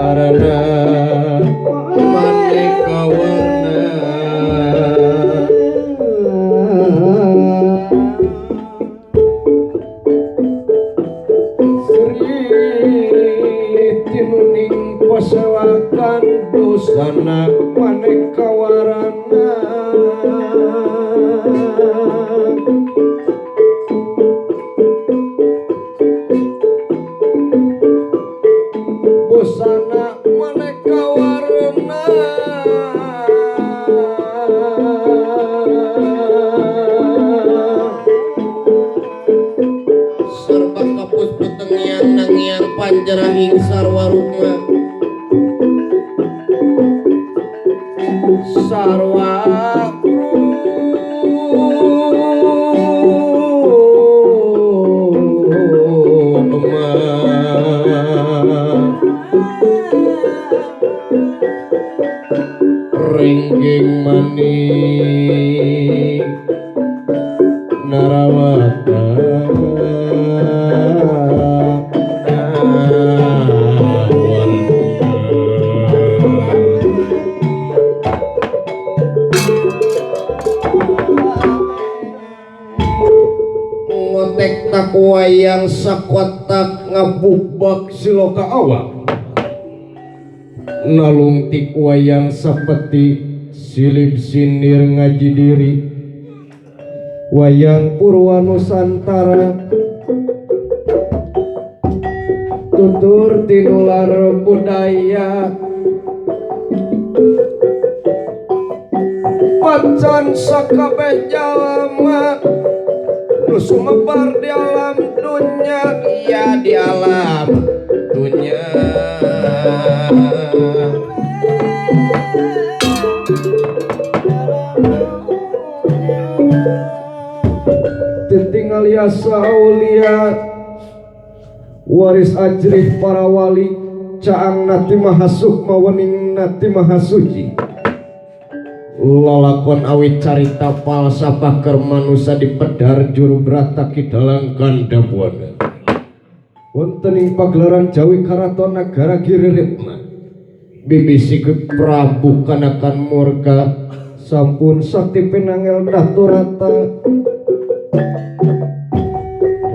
Warna maneka warna Sri tinuning pasewakan busana maneka warna busana maneka warna Serba kapus petengiang nangiang panjarahing sarwa rukma sarwa rukma ringging manik narawata ngotek tak wayang sakotak ngabubak siloka awak nalungtik wayang sapeti silib sinir ngaji diri wayang Purwa Nusantara tutur tinular budaya pacan sakabeh jalma nu sumebar di alam dunya iya di alam dunya titinggal yasa aulia waris ajrih para wali caang nati maha sukma wening nati maha suci lalakon awit carita falsafah keur manusa dipedar juru brata kidalang ganda buana wonten ing pagelaran Jawi Karaton Nagara Giriritna bibisi Prabu Kanakan Murka sampun sakti pinangel daturata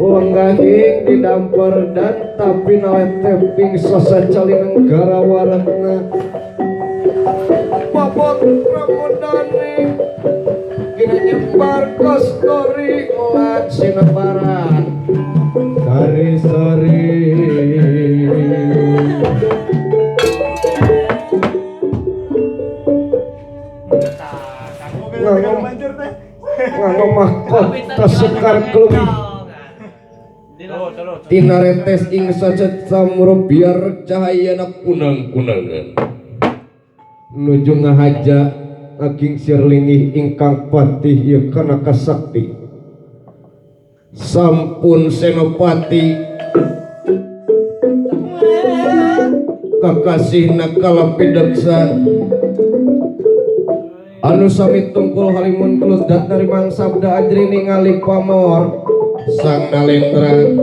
lenggahing didampar dan tapi naleteping sasacali negara waratna babot pramodani kina nyebar kostori lan sinebaran sari-sari nganggo mahkota sekar kelebih tinaretes ing sacet samro biar cahayana kunang-kunangan nuju ngahaja aging sirlingih ingkang patih ieu kana kasakti sampun senopati kakasihna kalapidaksa anu sami tungkul halimun kludat narimang sabda ajri ningali pamor sang nalendra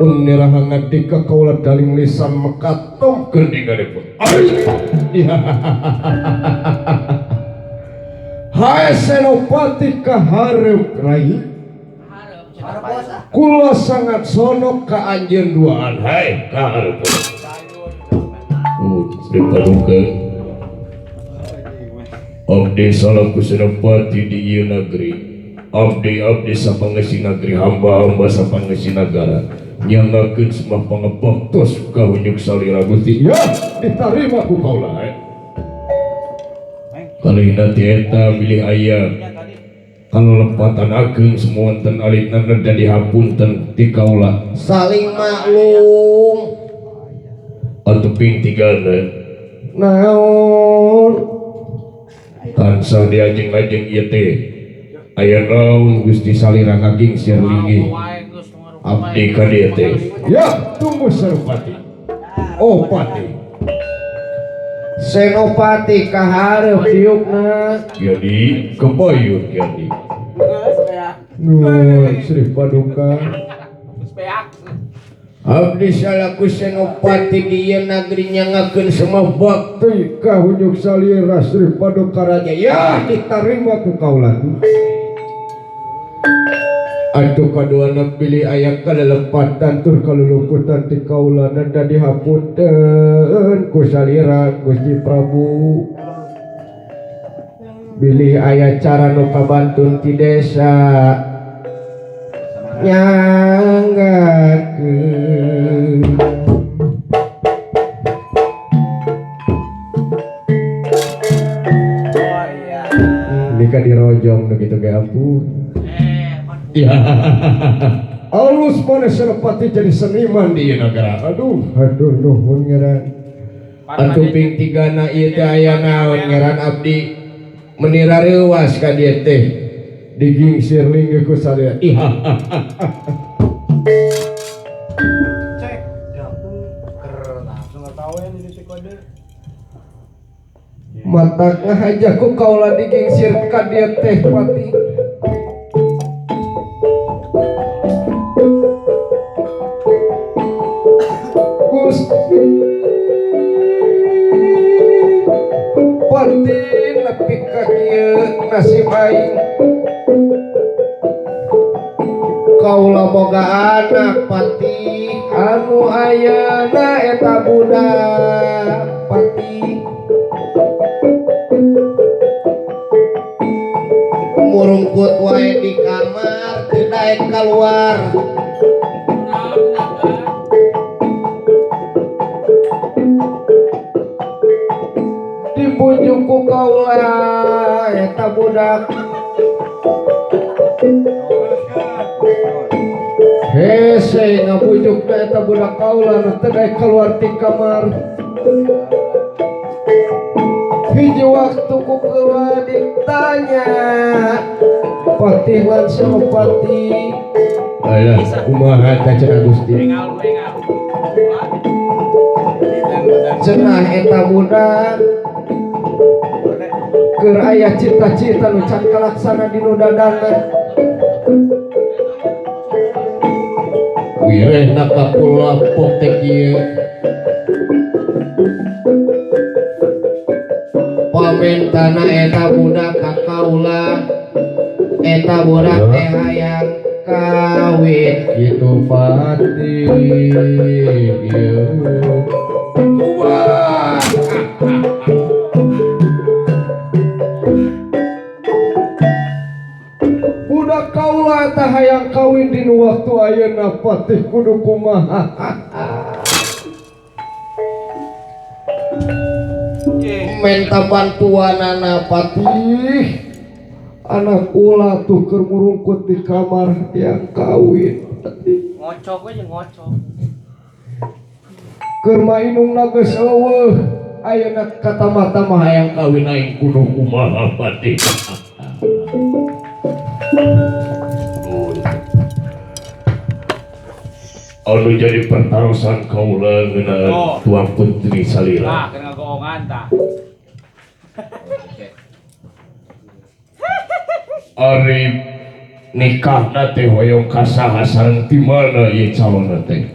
unirah ngadika kaula daling lisan mekatom gendinganipun. Hai Senopati kahareup rai kula sangat sono ka anjeun duaan hai kahareup dipaduka abdi salaku Senopati di ieu nagri abdi sapangeusi nagri hamba-hamba sapangeusi nagara nyangakeun semah pangebaktos ka hunyuk salira Gusti ya ditarima ku kaula kalihna ti eta bilih aya kalelempatan ageng semuanten alitna reda dihapunten ti kaula saling maklum atuh ping tigana naon tansah diajeng-ajeng ieu teh aya naon Gusti salira ngaging sirlingi abdi ka dieu teh ya tunggu Senopati oh pati Senopati kahareup diukna jadi kebayun jadi nuhun Sri Paduka. Abdi salaku Senopati di ieu nagri nyangakeun semua bakti ka hunyuk salira Sri Paduka Raja ya ditarima ku kaula. Atuh kaduana pilih aya kalelepatan tur kaluluputan ti kaula da dihapunten ku salira Gusti Prabu. Bilih aya cara nu kabantun ti desa nyanggakeun. Oh iya. Nikah dirojong nu kitu ge ampun. Ya. Alus maneh Senopati jadi seniman di ieu nagara. Aduh, aduh nuhun ngaran. Atuh ping tigana ieu teh aya naon ngaran abdi meni rareuwas ka dieu teh. Digingsir linggih ku salira. Cek. Langsung ngetawain di titik kode. Mata ngahaja ku kaula digingsir ka dieu teh Pati. Gusti Pati nepi ka kieu nasib aing. Kaula boga anak Pati anu ayeuna eta budak Pati murungkut wae di kamar teu daek kaluar. Dibujuk ku kaula eta budak. Hese ngabujuk na eta budak kaula nu teu daek kaluar ti kamar. Hiji waktu ku keluar ditanya Patih lan Senopati. Alah kumaha teh cenah Gusti? Cenah eta budak keur aya cita-cita nu can kalaksana di nu dadana. Wirehna kapulapok teh kieu. Pamentana eta budak ka kaula, eta budak teh hayang kawin kitu Pati. Wah. Budak kaula eta hayang kawin dinu waktu ayeuna Patih kudu kumaha. Menta bantuanana Patih. Anak ula tuh keur murungkut di kamar yang kawin. Ngocok aja ngocok. Keur mainungna geus eueuh ayeuna katamah-tamah hayang kawin aing kudu kumaha Patih. Anu jadi pertarusan kaula ngeunaan tuang putri salira. Tah, keur ngagoongan tah. Ari nikahna teh hoyong ka saha sareng ti mana ieu calonna teh?